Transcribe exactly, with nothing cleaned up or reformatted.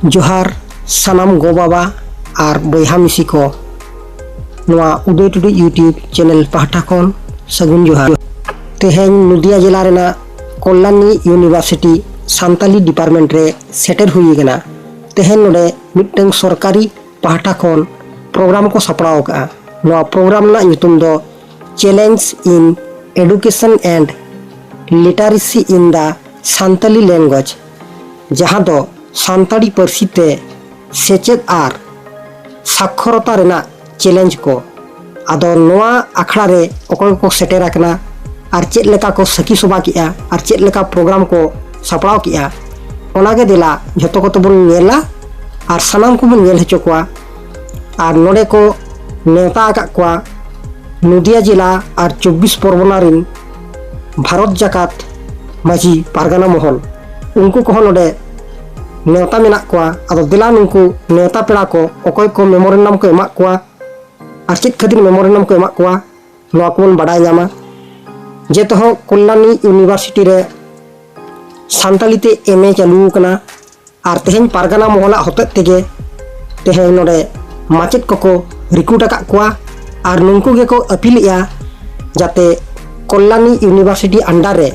ᱡᱚᱦᱟᱨ ᱥᱟᱱᱟᱢ ᱜᱚ ᱵᱟᱵᱟ ᱟᱨ ᱵᱚᱭᱦᱟ ᱢᱤᱥᱤ ᱠᱚ, ᱱᱚᱣᱟ ᱩᱫᱚᱭ ᱴᱩᱰᱩ YouTube ᱪᱮᱱᱮᱞ ᱯᱟᱦᱴᱟ ᱠᱷᱚᱱ ᱥᱟᱹᱜᱩᱱ ᱡᱚᱦᱟᱨ᱾ ᱛᱮᱦᱮᱧ ᱱᱚᱫᱤᱭᱟ ᱡᱮᱞᱟ ᱨᱮᱱᱟᱜ ᱠᱚᱞᱞᱟᱱᱤ ᱤᱭᱩᱱᱤᱵᱷᱟᱨᱥᱤᱴᱤ ᱥᱟᱱᱛᱟᱞᱤ ᱰᱤᱯᱟᱨᱴᱢᱮᱱᱴ ᱨᱮ ᱥᱮᱴᱮᱨ ᱦᱩᱭ ᱟᱠᱟᱱᱟ᱾ ᱛᱮᱦᱮᱧ ᱱᱚᱰᱮ ᱢᱤᱫᱴᱟᱝ ᱥᱚᱨᱠᱟᱨᱤ ᱯᱟᱦᱴᱟ ᱠᱷᱚᱱ ᱯᱨᱳᱜᱨᱟᱢ ᱠᱚ ᱥᱟᱯᱲᱟᱣ ᱟᱠᱟᱫᱼᱟ᱾ ᱱᱚᱣᱟ ᱯᱨᱳᱜᱨᱟᱢ ᱨᱮᱱᱟᱜ ᱧᱩᱛᱩᱢ ᱫᱚ Challenge in Education and Literacy in the Santali Language, ᱡᱟᱦᱟᱸ ᱫᱚ ᱥᱟᱱᱛᱟᱲᱤ ᱯᱟᱹᱨᱥᱤ ᱛᱮ ᱥᱮᱪᱮᱫ ᱟᱨ ᱥᱟᱠᱷᱚᱨᱚᱛᱟ ᱨᱮᱱᱟᱜ ᱪᱮᱞᱮᱧᱡᱽ ᱠᱚ᱾ ᱟᱫᱚ ᱱᱚᱣᱟ ᱟᱠᱷᱲᱟ ᱨᱮ ᱚᱠᱚᱭ ᱠᱚᱠᱚ ᱥᱮᱴᱮᱨ ᱟᱠᱟᱱᱟ ᱟᱨ ᱪᱮᱫ ᱞᱮᱠᱟ ᱠᱚ ᱥᱟᱹᱠᱷᱤ ᱥᱚᱵᱷᱟ ᱠᱮᱜᱼᱟ ᱟᱨ ᱪᱮᱫ ᱞᱮᱠᱟ ᱯᱨᱳᱜᱨᱟᱢ ᱠᱚ ᱥᱟᱯᱲᱟᱣ ᱠᱮᱜᱼᱟ, ᱚᱱᱟᱜᱮ ᱫᱮᱞᱟ ᱡᱷᱚᱛᱚ ᱠᱚᱛᱮ ᱵᱚᱱ ᱧᱮᱞᱟ ᱟᱨ ᱥᱟᱱᱟᱢ ᱠᱚᱵᱚᱱ ᱧᱮᱞ ᱦᱚᱪᱚ ᱠᱚᱣᱟ᱾ ᱟᱨ ᱱᱚᱰᱮ ᱠᱚ ᱱᱮᱣᱛᱟ ᱟᱠᱟᱫ ᱠᱚᱣᱟ ᱱᱚᱫᱤᱭᱟ ᱡᱮᱞᱟ ᱟᱨ ᱪᱚᱵᱵᱤᱥ ᱯᱚᱨᱜᱚᱱᱟ ᱨᱤᱱ ᱵᱷᱟᱨᱚᱛ ᱡᱟᱠᱟᱛ ᱢᱟᱹᱡᱷᱤ ᱯᱟᱨᱜᱟᱱᱟ ᱢᱚᱦᱚᱞ, ᱩᱱᱠᱩ ᱠᱚᱦᱚᱸ ᱱᱚᱰᱮ ᱱᱮᱣᱛᱟ ᱢᱮᱱᱟᱜ ᱠᱚᱣᱟ᱾ ᱟᱫᱚ ᱫᱮᱞᱟ ᱱᱩᱠᱩ ᱱᱮᱣᱛᱟ ᱯᱮᱲᱟ ᱠᱚ ᱚᱠᱚᱭ ᱠᱚ ᱢᱮᱢᱳᱨᱮᱱᱰᱟᱢ ᱠᱚ ᱮᱢᱟᱜ ᱠᱚᱣᱟ ᱟᱨ ᱪᱮᱫ ᱠᱷᱟᱹᱛᱤᱨ ᱢᱮᱢᱳᱨᱮᱱᱰᱟᱢ ᱠᱚ ᱮᱢᱟᱜ ᱠᱚᱣᱟ, ᱱᱚᱣᱟ ᱠᱚᱵᱚᱱ ᱵᱟᱰᱟᱭ ᱧᱟᱢᱟ᱾ ᱡᱮ ᱛᱮᱦᱚᱸ ᱠᱚᱞᱞᱟᱱᱤ ᱤᱭᱩᱱᱤᱵᱷᱟᱨᱥᱤᱴᱤ ᱨᱮ ᱥᱟᱱᱛᱟᱲᱤ ᱛᱮ ᱮᱢ ᱮ ᱪᱟᱹᱞᱩ ᱟᱠᱟᱱᱟ ᱟᱨ ᱛᱮᱦᱮᱧ ᱯᱟᱨᱜᱟᱱᱟ ᱢᱚᱦᱚᱞᱟᱜ ᱦᱚᱛᱮᱡ ᱛᱮᱜᱮ ᱛᱮᱦᱮᱧ ᱱᱚᱰᱮ ᱢᱟᱪᱮᱫ ᱠᱚᱠᱚ ᱨᱤᱠᱨᱩᱴ ᱟᱠᱟᱫ ᱠᱚᱣᱟ ᱟᱨ ᱱᱩᱝᱠᱩ ᱜᱮᱠᱚ ᱟᱹᱯᱤᱞᱮᱜᱼᱟ ᱡᱟᱛᱮ ᱠᱚᱞᱞᱟᱱᱤ ᱤᱭᱩᱱᱤᱵᱷᱟᱨᱥᱤᱴᱤ ᱟᱱᱰᱟᱨ ᱨᱮ